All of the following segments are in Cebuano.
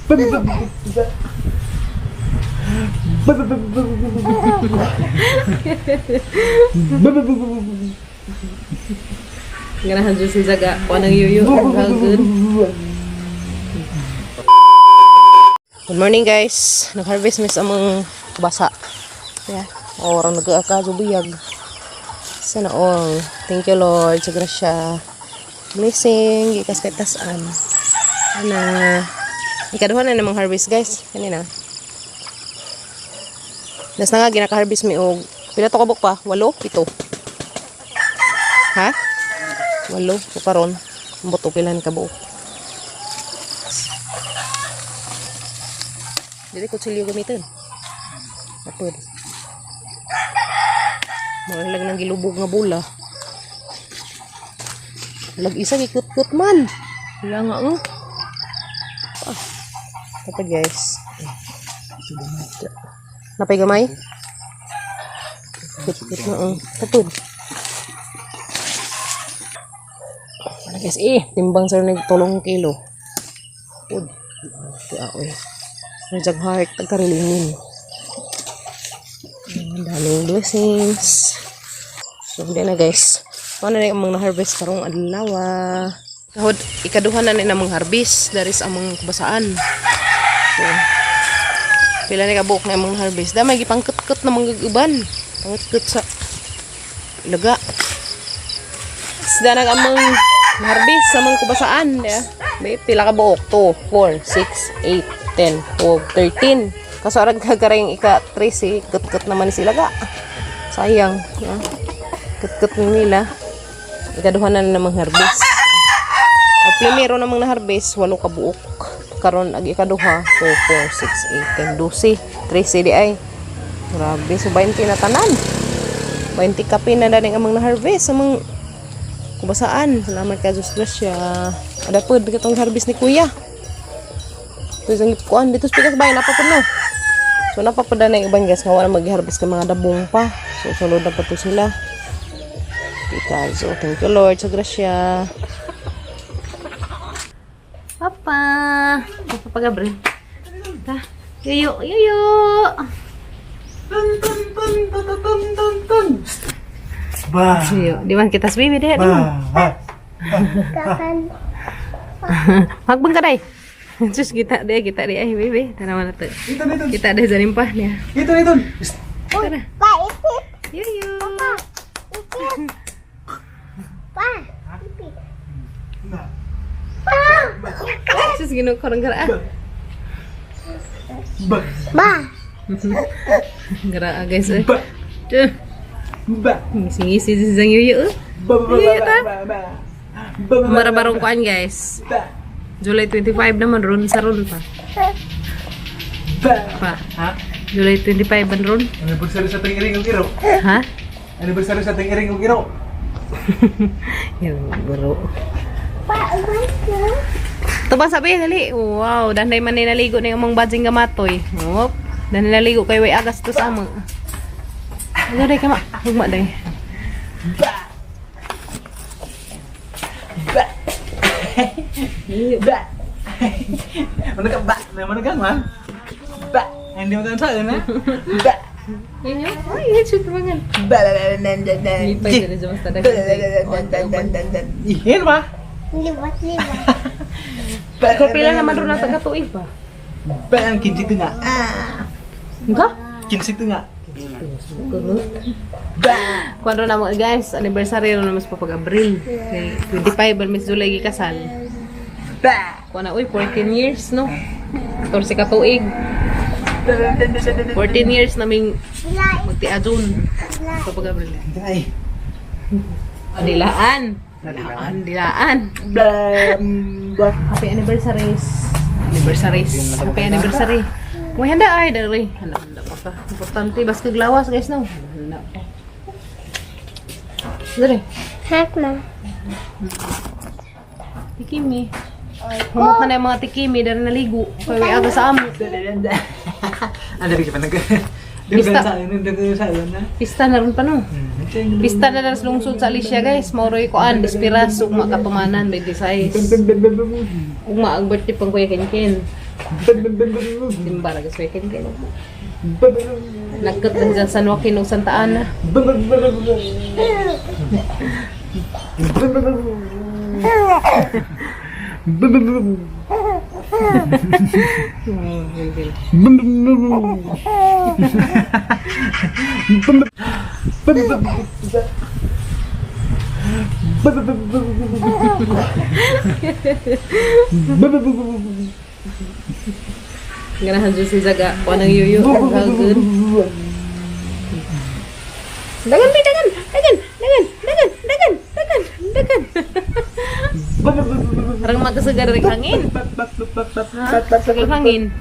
Ganahan dyan si Zaga. Kuha ng yuyo. Good. Good morning, guys. Nag-harvest mis among basa. Yeah. Orang nag-aaka buyag. Sana all. Thank you, Lord, sa grasya. Blessing. Gikas kay tasan. Ana. Ikaduha na namang harvest, guys. Kanina. Nas na nga ginaka-harvest mi og pila to kabuk pa? Walo? Pito. Ha? Walo. So karon, ambot og pila ni kabuok. Dili ko kutsilyo gamitin. Apod. Mga lang nang gilubog nga bula. Lag isa gikut-kut man. Wala nga oh. Ah. Kapag, guys. Napay gamay? Kut-kut na oh. Tapod. Ano, guys, eh, timbang sa nagtulong kilo. Pud. Ito ako eh. Rejag heart, tagkarilingin. Ang daming blessings. So, hindi na, guys. Ano na yung mga na-harvest karong adlaw. Kahod, ikaduha na ni namang harvest. There is among kubasaan. So, pila ni kabuok na among harvest. Da, may gipangkut-kut na mga uban. Pangkut sa laga. Isda nag among harvest sa mga kubasaan. Yeah. May pila ka buok? 2, 4, 6, 8, 10, 12, 13. Kaso arag kagaring ika 3 eh. Kut-kut naman ni sila ga. Sayang. Yeah. Kut-kut nila. Ikaduha na namang harvest. At primero namang na-harvest, walo ka buok. Karon ag ikaduha, 2, 4, 6, 8, 10, 12, 13 di ay. Grabe, so 20 na tanan. 20 kape na daning amang na-harvest amang kubasaan. Salamat ka Diyos grasya. Ada po, katong harvest ni Kuya. Ito isang kuan dito sa pikas bayan, napapud no. So napapud na yung ibang guys nga wala mag-harvest ka mga dabong pa. So sulod na pa to sila. Because, so thank you, Lord, sa grasya. Papa! Papa pa Gabriel. Ta. Yuyo, yuyo! Tun tun tun tun tun tun tun. Ba. Yuyo. Di man kita sa baby, di. Di man. Ba. Magbang ka day. Sus, kita dia, kita dia. Ay, baby. Tanawan na to. Ito ito. Kita dia sa pa niya. Ito ito. Tara. Yuyo! Sus, ginoo ko rin gara. Ba. Gara, guys. Eh. Ba. Tuh. Ba. Ngisi-ngisi si Zang Yuyo. Eh. Ba ba ba ba ba ba. Ba ba. Marabarong kuan, guys. Ba. July 25 naman ron sa ron pa. Ba. Pa. Ha? July 25 man ron. Anniversary sa ting iring ug iro. Ha? Anniversary sa ting iring ug iro. Yan bro. Ito ba sabi dali? Wow, danday man ni naligo ni among badjing gamatoy. Hop. Danday naligo kay way agas to sa amo. Ano day kama? Hugma day. Ba. Ba. Ba. Ano ka ba? Ano ka man? Ba. Hindi mo sa na. Ba. Yan yun. Ay, headshot bangan. Ba ba ba ba ba ba. Lipay dali sa basta Ihin ba? Liwat, liwat. Ikaw pila naman ron nasa katuig pa. Ba ang kinsi nga. Ah. Nga? Kinsi nga. Ba. Kuan ron na mo guys, anniversary ron na mas pa pag Abril. Kay 25 al Miss July gikasal. Ba. Kuan na uy 14 years no. 14 ka tuig. 14 years naming magtiadun. Sa pag Abril. Ay. Dilaan. Dilaan, dilaan. Ba. Ba. Happy anniversaries. Anniversaries. Happy anniversary. Uy, handa ay, dali. Handa, handa pa ka. Importante, basta glawas, guys, no? Handa pa. Dali. Hak na. Tikimi. Humok na na yung mga tikimi, dali naligo. Kaya may aga sa amo. Ano ka pa nag Pista. Sa na. Pista na ron pa, no? Pista na sa lungsod sa Alicia, guys. Mauroy ko an, dispiras, ugma katumanan, 26. Ugma ang birthday pang Kuya Kenken. Timba ra guys, weekend kayo. Nagkat lang dyan San Joaquin ug Santa Ana. Ganahan dyan si Zaga. Kuha ng yuyo. Dagan. Dagan, be, dagan! Dagan! Dagan! Dagan! Dagan! Dagan! Dagan! Parang magkasagar rin hangin. Sagar hangin.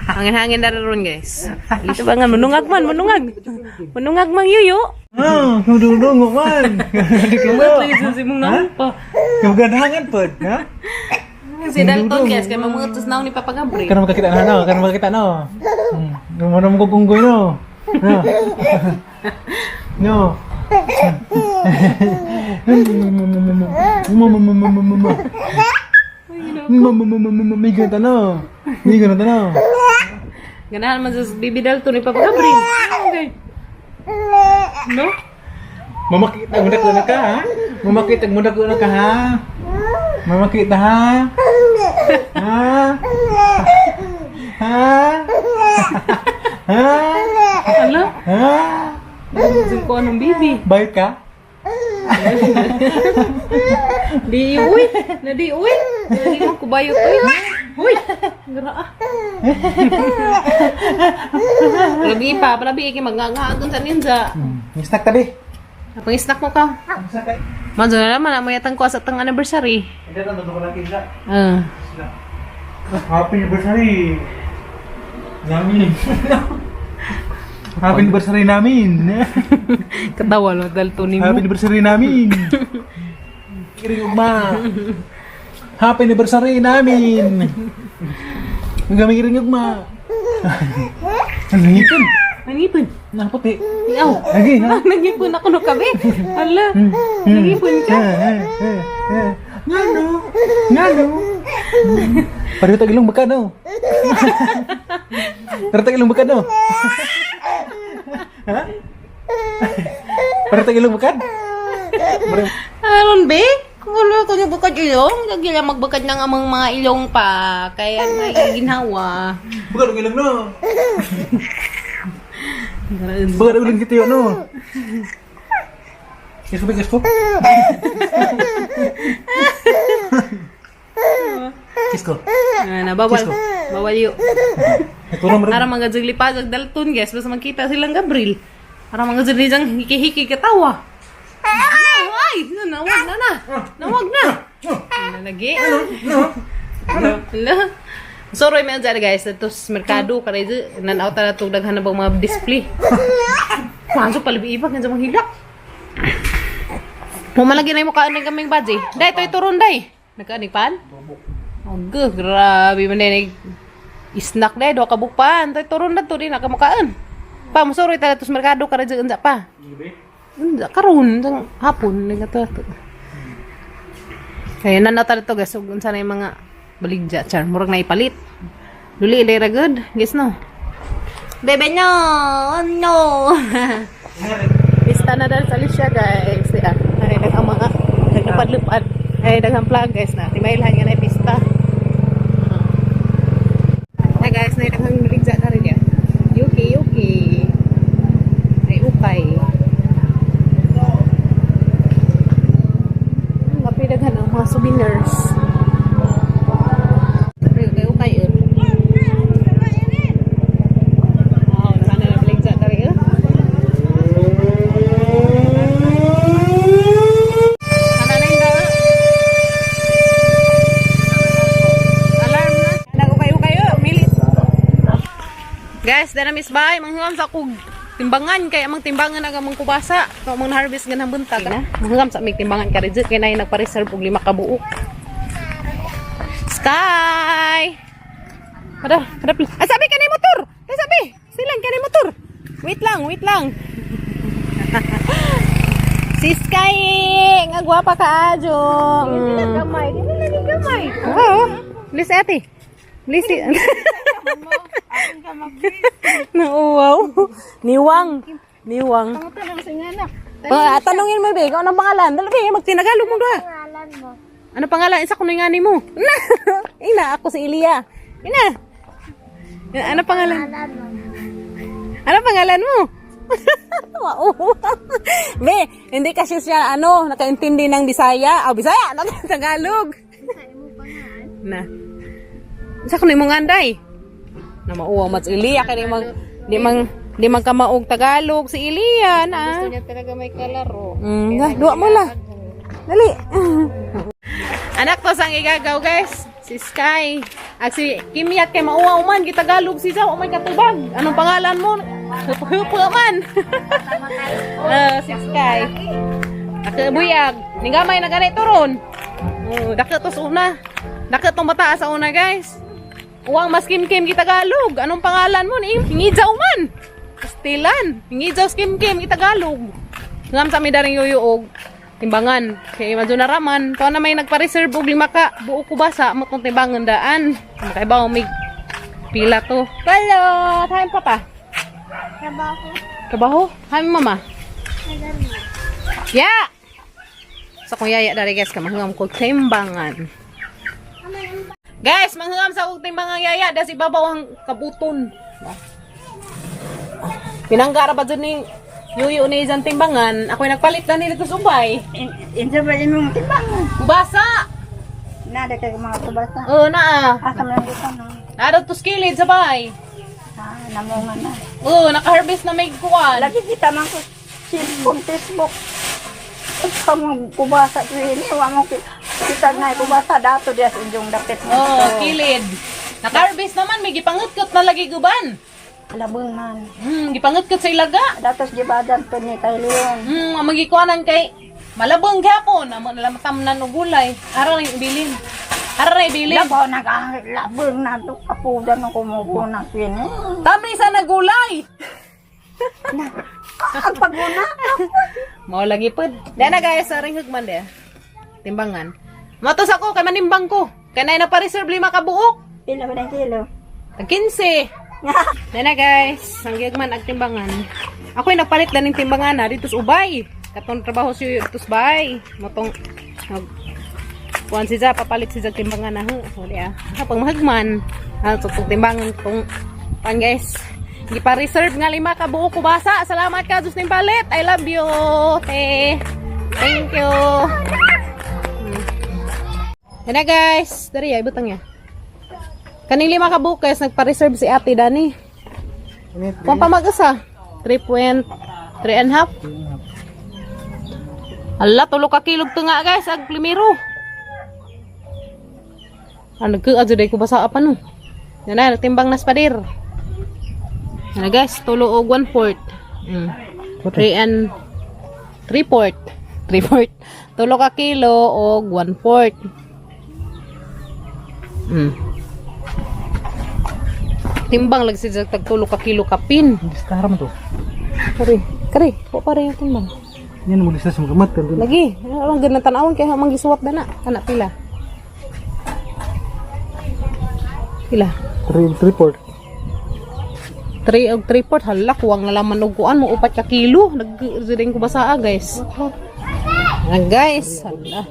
Hangin-hangin na ron, guys. Dito ba nga? Munungag man, munungag. Munungag mang yuyo. Ah, dudungo man. Di ko Ba't lagi sa simong pa. Kaganhangan pod, ha? Si Dalton, guys, kaya mamutos na ako ni Papa Gabriel. Karon makakita na no, karon makakita no. Mo na mo gunggoy no. No. No. May ganito no. May ganito no. Ganahan man sa Bibi Dalton ni Papa Gabriel. Okay. No? Mamakita mo na ka ha? Mamakita mo na ka ha? Mamakita ha? Ha? Ha? Ha? Ala? Ha? Gusto ko anong bibi. Bayot ka? Di uy. Na di uy. Di mo kubayot uy. Uy. Gara ah. Palabi pa, palabi kay magngangaagon sa ninja. Yung snack tabi. Pang snack mo ka. Snack tabi. Manzo na naman amo yatang ko sa tang anniversary. Hindi na ko lang kinsa. Ah. Happy anniversary. Namin. Happy anniversary namin. Katawa lo dalto nimo. Happy anniversary namin. Kiring ugma. Happy anniversary namin. Ang kiring ugma. Ang ngipin. Nangipon. Naputi. Aw. Lagi ha. Nangipon ako no kabe. Ala. Nangipon ka. Ngano? Ngano? Pareho tag ilong baka no. Pareho tag ilong baka no. Ha? Pareho tag ilong baka? Pareho. Aron be? Wala ko yung bukad ilong. Lagi lang magbukad ng amang mga ilong pa. Kaya may ginhawa. Baka ang ilong no. Baka ang ilong kita yun no. Kiss ko ba, kiss ko? Kiss ko. Ah, na bawal. Kiss ko. Bawal yun. Ito na Ara mga jiglipad ag dalton guys basta magkita silang Gabriel. Ara mga jigli hiki-hiki katawa. Ah, ay, nawag na na. Nawag na. Nalagi. Ano? Sorry man dyan guys, ato sa merkado kare nanaw ta na tug daghan na bang mga display. Kwanso palibi ibag nga mga hilak. Pumalagi na yung mukhaan ng kaming badge. Day, ito turon day. Nagkaanig pan? Oh, grabe man din. Snack day, duha ka bukpan. Toy turon na to din nakamukaan. Pa, musuroy ta sa merkado kare dyan unsa pa. Unsa karon unsa hapon nagato. Kaya na nata dito guys, ug unsa na yung mga baligya char, murag na ipalit. Luli ilay ra good, guys no. Bebe no, no. Pista na dahil sa Alicia guys. Yeah. Ay daghang mga naglupad-lupad. Ay daghang flag guys na. Timailhan nga na pista. Hi guys, na daghang baligya na rin yan. Yuki yuki. Ay ukay. Kapi daghan ang mga souvenirs. Ay ukay ukay. Eh. Wow, sana na baligya na rin. Eh. Sana na yung dala. Alarm na. Nago kayo kayo, mili. Guys, dana miss bay, manghangam sa kog timbangan kay amang timbangan aga amang kubasa. Kung amang harvest ganang buntag na. Manghangam sa aming timbangan ka kay nay nagpa-reserve og lima ka buok. Sky. Kada, kada please. Ay, sabi kanay motor. Ay, sabi. Silang kanay motor. Wait lang, wait lang. Si Sky, ang gwapa ka, Ajo. Hindi na gamay, hindi na gamay. Oo. Bless ate. Bless. Nauwaw. Niwang. Niwang. Ah, tanungin mo, be. Kung anong pangalan? Dali, be. Magtinagalog mo doon. Pangalan mo. Ano pangalan? Isa ko na nga ni mo. Na! Ina, ako si Elia. Ina. Ano pangalan? Pangalan mo. Ano pangalan mo? Mauwa. Be, hindi kasi siya ano, nakaintindi ng Bisaya. Ah, Bisaya, ng Tagalog. Na. Isa ko na imong anday. Na mauwa mat si Elia kay di mang kamaog Tagalog si Elia na. Gusto niya talaga may kalaro. Na, duwa mo la. Dali. Anak to sang igagaw, guys. Si Sky. At si Kimyat kay mauwa man gitagalog si Zaw, umay katubag. Anong pangalan mo? Hupo man. Ah, si Sky. Nakabuyag. Ningamay na ganit turon. Oh, dako to sa una. Dako tong bata sa una, guys. Uwang mas kimkim gitagalog. Anong pangalan mo? Ni Hingijaw man. Pastilan. Hingijaw kimkim gitagalog. Ngam sa mi daring yuyo og timbangan. Kay madyo naraman. To na may nagpa-reserve og lima ka buo ko basa mo tong timbangan daan. Makaibaw mig pila to. Hello, time papa. Trabaho. Trabaho? Hi mama. Pangalan mo. Ya. Sa kong yaya dari guys ka manghangam ko timbangan. Guys, manghangam sa kong timbangan yaya das ibabaw ang kabuton. Pinanggara ba dyan ni yuyo ni isang timbangan? Ako'y nagpalit na nito sa ubay. Insa ba imong timbangan? Kubasa! Nada kay mga kubasa. Oo na ah. Asa man dito no? Nado to skilid sa bahay. Ah, namunga na. Oo, naka-harvest na may kuwan. Lagi kita man ko cellphone, Facebook. Sa mga kubasa tuwing wa mo kita na kubasa dato diya sa inyong dapit mo. Oo, kilid. Naka-harvest naman, may gipangutkot na lagi guban. Labong man. Gipangutkot sa ilaga. Datos gibadan to ni kay Leon. Ang magikuanan kay malabong gyapon, amo na lang matamnan og gulay. Ara lang ibilin. Ara ra ibilin. Labaw na ka, labong na to kapudan ako mo ko na tuwing. Tami sa nagulay. Ang paguna. Mao lagi pud. Dana guys, aring hugman de. Timbangan. Matos ako kay manimbang ko. Kay nay na pa-reserve lima ka buok. Pila ba na kilo? Tag 15. Dana guys, ang gihugman ag timbangan. Ako'y nagpalit na ning timbangan na dito sa ubay. Katong trabaho siyo dito sa bahay. Motong nag kuan si Ja, papalit si Ja timbangan na ho. So, di ah. Kapag mahagman, tutong timbangan kung pan guys. Gipa-reserve nga lima ka buo kubasa. Salamat ka, Diyos ning palit. I love you, te. Thank you. Yan na guys. Dari ay butang ya. Kaning lima ka buo guys, nagpa-reserve si Ate Dani. Kung pa mag-usa? 3.3 and half. Ala, tulo ka kilog to nga guys, ag primero. Ano ko adyo day ko basa pa no. Yan na, nagtimbang na spadir. Yan na guys, tulo og 1/4. 3 and 3/4. 3/4. Tulo ka kilo og 1/4. Timbang lang siya tag tulo ka kilo kapin. Lista mo to. Kare, kare, wa pare yung timbang. Yan mo lista sa mga mat. Lagi, ang ganang tanawon kaya mang gisuwat na na. Kana pila. Pila. 3 report. 3 og 3 port hala kuwang nalaman og kuan mo upat ka kilo nag ko basa guys. Ah, guys, hala.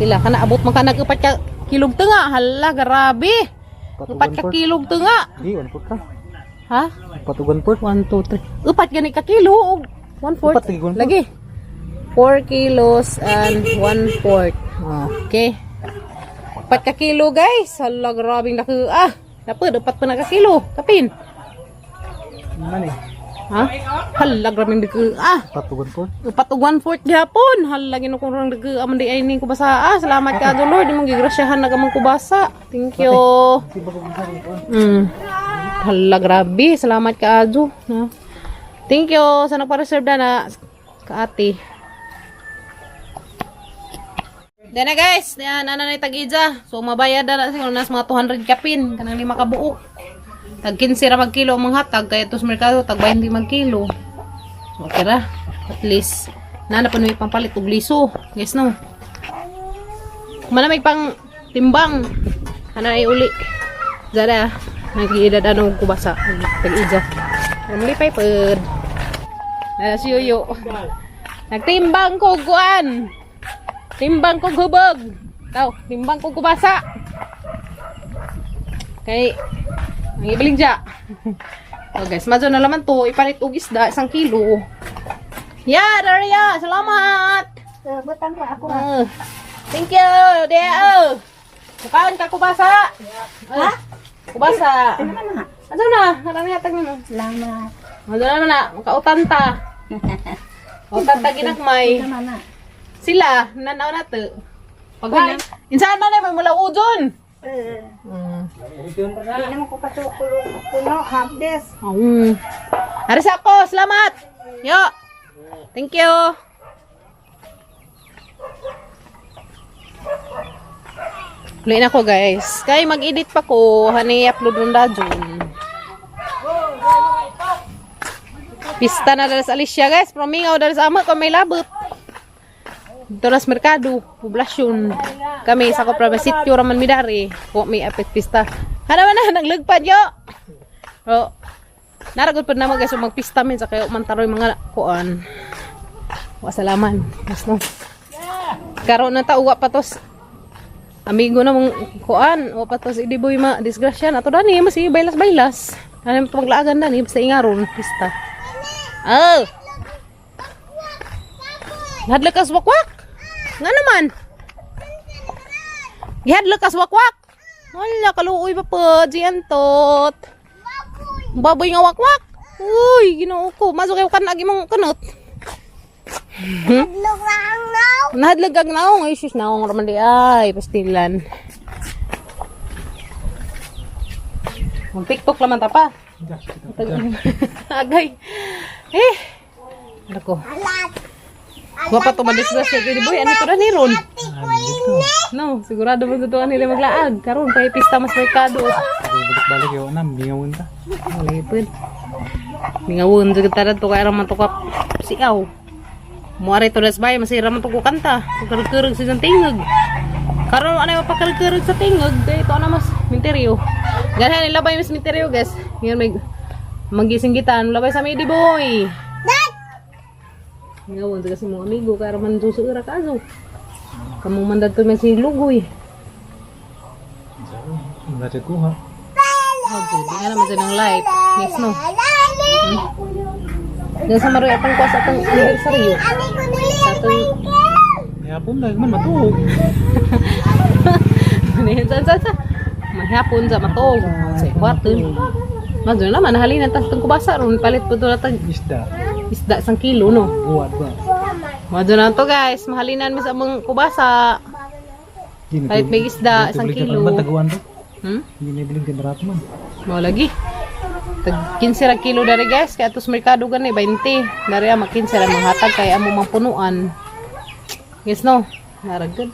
Pila kana abot man ka nag upat ka kilog tunga hala grabe. Upat ka kilog tunga. Di, 1 port ka. Ha? Upat og 1 port. 1 2 3. Upat gani ka kilo og 1 fourth. Upat lagi, 1/4. Lagi. 4 kilos and 1 fourth. Okay. Upat ka kilo guys. Hala grabing laki ah. Dapat upat pa na ka kilo. Kapin. Man eh. Ha? Hala grabing laki ah. Upat og 1 port. Upat og 1 fourth gihapon. Hala ginoo kong rang dagi aman di ay ning kubasa. Ah, salamat ka do Lord imong gigrasyahan na kamang kubasa. Thank you. Hala grabe, salamat ka Ajo. Ha? Thank you sa nagpa-reserve na na ka ate. Then na guys, yan ana na tag-ija. So mabayad na na siguro nas mga 200 kapin kanang lima ka buok. Tag 15 ra mag kilo ang mga hatag kay tos merkado tag 20 mag kilo. So, okay ra. At least nana pa may pampalit og liso. Guys no. Mana may pang Timbang. Ana ay uli. Zara, nag-iidad ano kubasa. Tag-ija. Namlipay pud. Nala si Yoyo. Nagtimbang ko guan. Timbang ko hubog. Taw, timbang ko kubasa. Kay ang ibaling dya. Oh guys, madyo na laman to. Ipalit og isda, 1 kilo. Ya, Daria, salamat. Butang ko ako. Thank you, Dea. Mukaan ka kubasa. Ha? Kubasa. Ano man na? Ano na? Marami hatag na. Salamat. Ano naman na? Makautan ta. Utan ta ginagmay. Tama na. Sila, nanaw na to. Pag Insaan man ay may mula udon. Eh, di naman ko patukulo kuno half des. Aris ako, salamat. Yo. Thank you. Uli na ko guys. Kay mag-edit pa ko, hani upload ron dajon. Pista na dala sa Alicia guys. Promingaw dala sa ama ko may labot. Dito na sa merkado, poblasyon. Kami sa ko sityo raman mi dari. Wa may apit pista. Hana man na naglugpad yo. Oh. Naragod pa naman guys, so magpista min sa kayo mantaroy mga kuan. Wasalaman. Mas no. Karon na ta uwa pa tos. Amigo na mong kuan, wa pa tos idiboy ma disgrasya na to dani mas baylas-baylas. Ano mo maglaagan dani basta ingaron pista. Oh. Hadlok kas wakwak. Nga naman. Gihadlok kas wakwak. Wala kaluoy pa po, jiantot. Baboy nga wakwak. Uy, Ginoo ko. Masok kayo kan agi mong kanot. Lugang now. Nahadlag kag naong. Ay, sus, naong raman di ay. Pastilan. Mag TikTok laman ta pa. Agay. Eh. Ano ko? Alat. Wa pa to madisgrasya kay boy. Ano to na ni ron? No, sigurado mo to nila maglaag. Karon kay pista mas merkado. Balik-balik yun na, bingawin ta. Wala ipon. Mingawon jud ta to kay raman to kap siaw. Muare to das bay masira man to ko kanta. Pagkarugkarug sa tingog. Karon ano mapakarugkarug sa tingog kay ito na mas minteryo. Ganhan nilabay mas minteryo guys. Ngayon may magising gitan labay sa midi boy. Mingawon jud kasi mga amigo kay raman suso ra kaso. Kamu man dadto man si Lugoy. Wala siya kuha. Oh, di nga naman dyan ang light. Yes, no. Diyan sa maroy atong kuha sa atong anibersaryo. Sa atong... Yapon na, man matuog. Ano yan? Saan, saan, saan? Mahapon sa matog. Sa kwarto. Madyo naman, nahalin ang tas itong kubasa. Ron, palit po ito natag Isda. isda 1 kilo, no? Buwad ba? Madyo na to, guys. Mahalinan mi sa among kubasa. Palit may isda, 1 kilo. Man, taguan to. Hmm? Hindi na ibilig ka barato man. Mao lagi. Tag 15 ra kilo dari guys, kay atos merkado gani 20. Dari ama 15 ra manghatag kay amo mampunuan. Yes no. Nara good.